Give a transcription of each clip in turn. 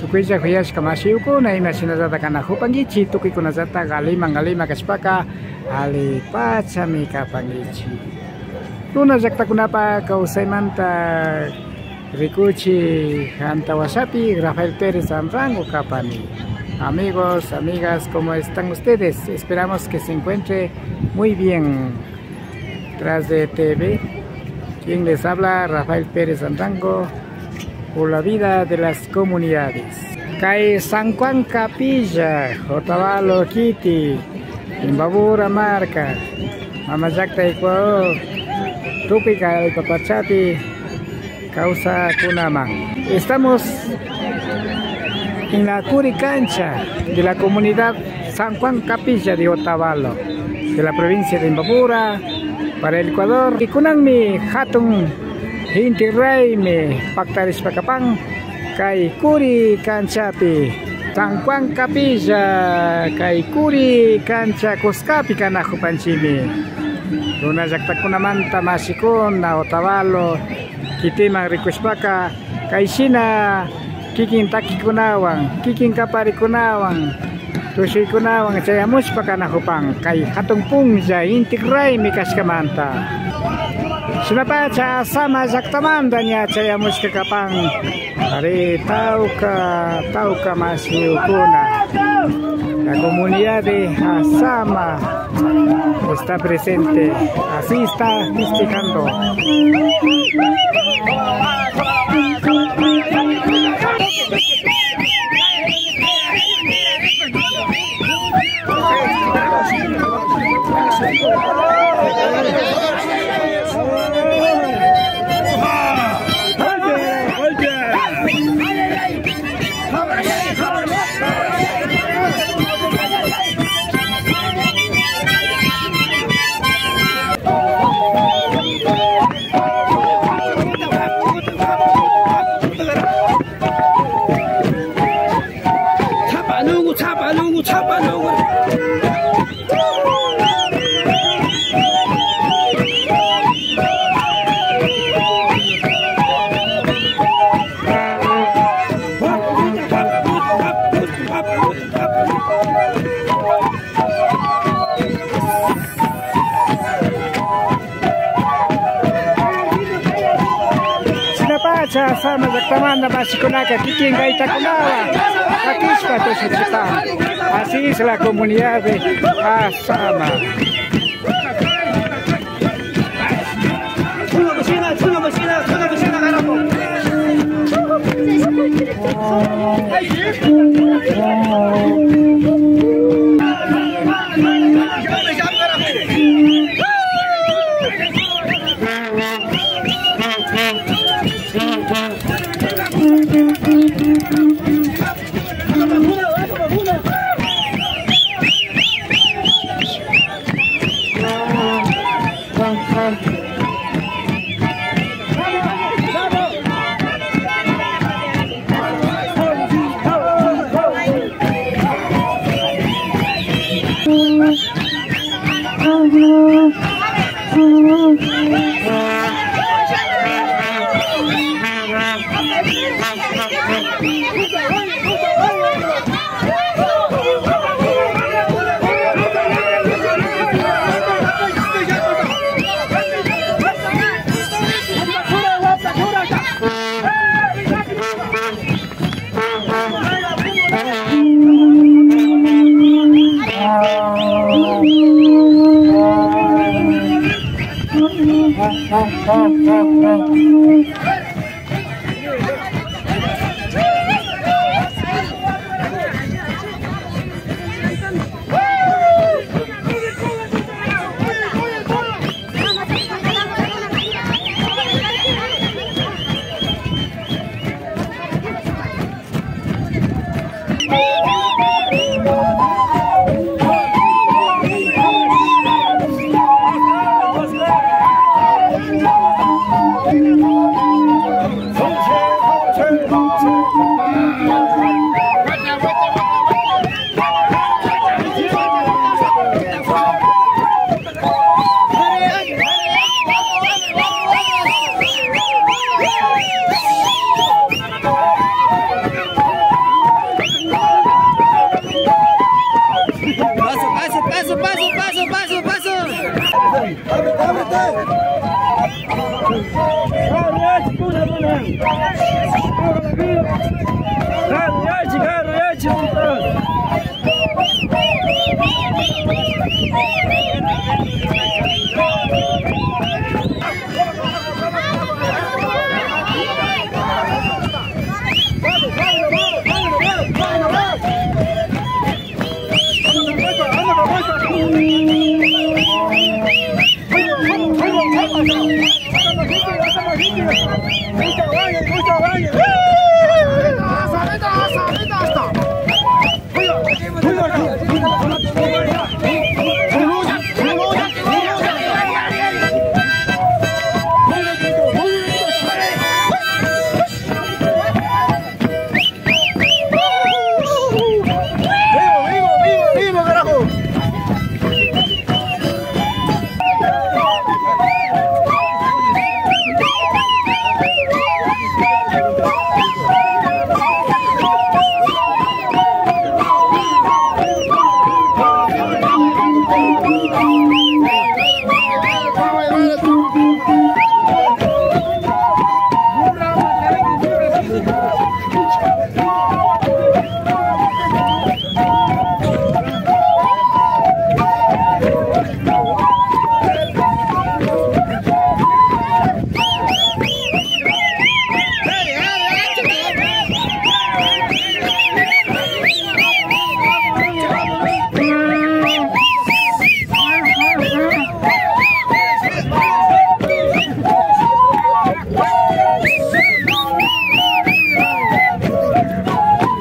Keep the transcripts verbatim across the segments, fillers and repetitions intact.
Tukuylla kuyashka mashiyukuna, imashinallata kanakupankichik, tukuykunallata alliman alliman kashpaka allipachami kapankichik. Runa llaktakunapa kawsaymanta rikuchik antawashapi Rafael Pérez Anrango kapani. Amigos, amigas, ¿cómo están ustedes? Esperamos que se encuentre muy bien. Tras de T V, quien les habla, Rafael Pérez Anrango, por la vida de las comunidades. Kay San Juan Capilla, Otavalo kiti, Imbabura marka, mama llakta Ecuador, tukuy kallpa pachapi kawsakkunaman. Estamos en la Curi Cancha de la comunidad San Juan Capilla de Otavalo, de la provincia de Imbabura, para el Ecuador. Y kunanmi hatun inti raymi paktarishpa kapan kay Curi Canchapi, San Juan Capilla, kay Curi Cancha kuskapi kanakupanchikmi. Runa llaktakunamanta mashikuna, Otavalo kitiman rikushpaka, kayshina kikin takikunawan, kikin kaparikunawan, tushuykunawan chayamushpa kanakupan kay hatun punlla inti raymi kashkamanta. Shinapacha Asama llaktamanta ña chayamushka kapan. Ari, tawka, tawka mashiyukuna. La comunidad de Asama está presente. Así está festejando. Shinapacha Asama llaktamanta mashikunaka kikin gaitakunawan katishpa tushuchipan. Así es la comunidad de Asama.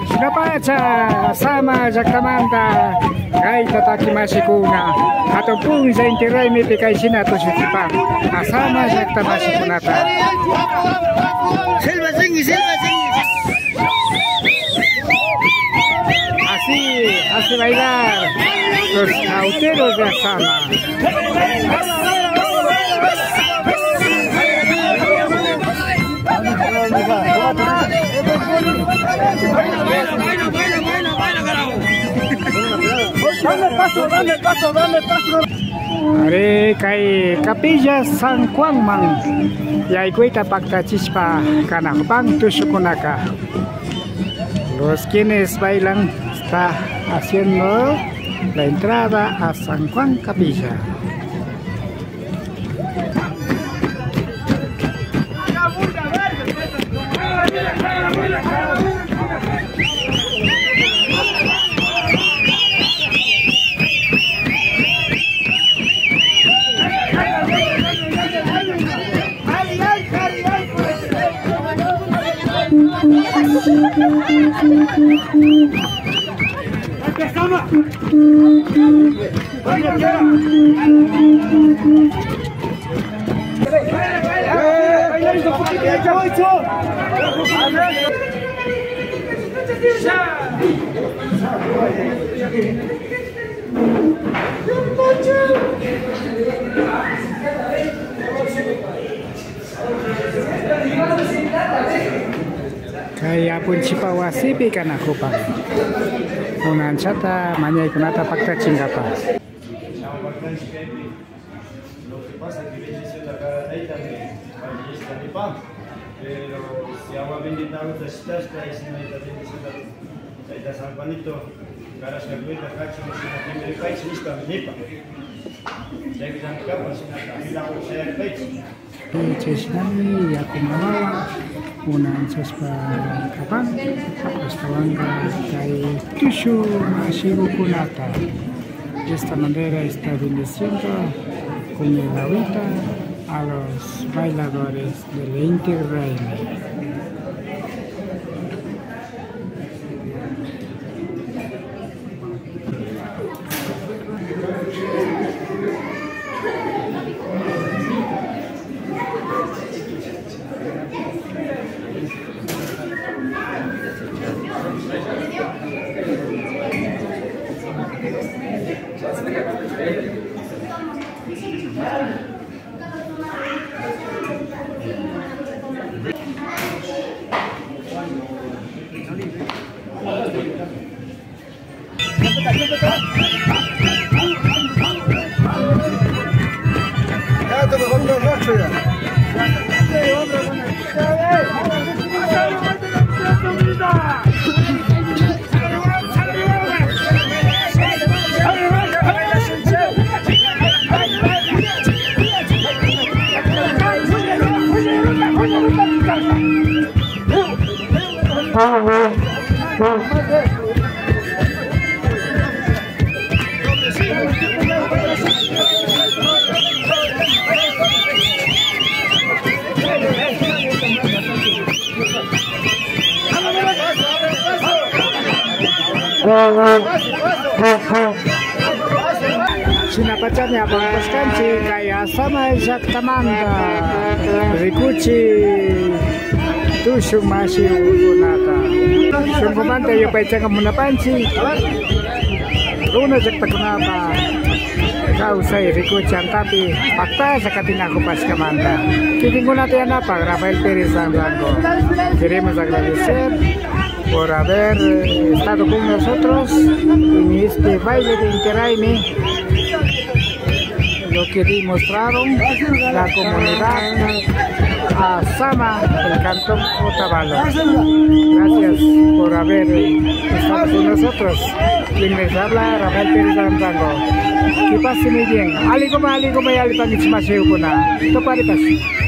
Shinapacha Asama llaktamanta gaita taki mashikuna hatun punlla inti raymipi kay shina tushuchipan Asama llakta mashikunata. Así hace bailar los cauteros de Asama. Dame paso, dame paso, dame paso. Ari, kay Capilla San Juanman yaykuyta paktachishpa kanakupan tushukunaka. Los quienes bailan está haciendo la entrada a San Juan Capilla. Kay apunchipa wasipi kanakupan, kunanchata mañaykunata paktachinkapak. Lo que pasa que bendición la cara de ahí también, pero si agua bendita, agua shitashka, y si no, ahí también dice la Tayta San Juanito, karashkakuyta kachun, shina timiripaychik nishpa nipa. Chaypi llamkapa, shinaka milagro shayakpaychik. Chayshinami yaku mamawan unanchashpa kapan, ashtawanka kay tushu mashigukunata. De esta manera está bendiciendo con el agüita a los bailadores del Inti Raymi. Ya, te me falta el rostro ya. Shinapachami apamupashkanchik kay Azama llaktamanta rikuchik tushuk mashikunata. Shunkumanta yupaychana munapanchik runa llaktakunapa kawsay rikuchik antapi paktalla katinakupashkamanta. Kikinkunata yanapak Rafael Pérez Anrango. Queremos agradecer por haber, eh, estado con nosotros en este baile de Inti Raymi, lo que demostraron la comunidad Azama del cantón Otavalo. Gracias por haber, eh, estado con nosotros. Quien les habla, Rafael Pérez Anrango. Que pase muy bien. Aliguman, aliguman, yallipankichik mashikuna. Tuparipash.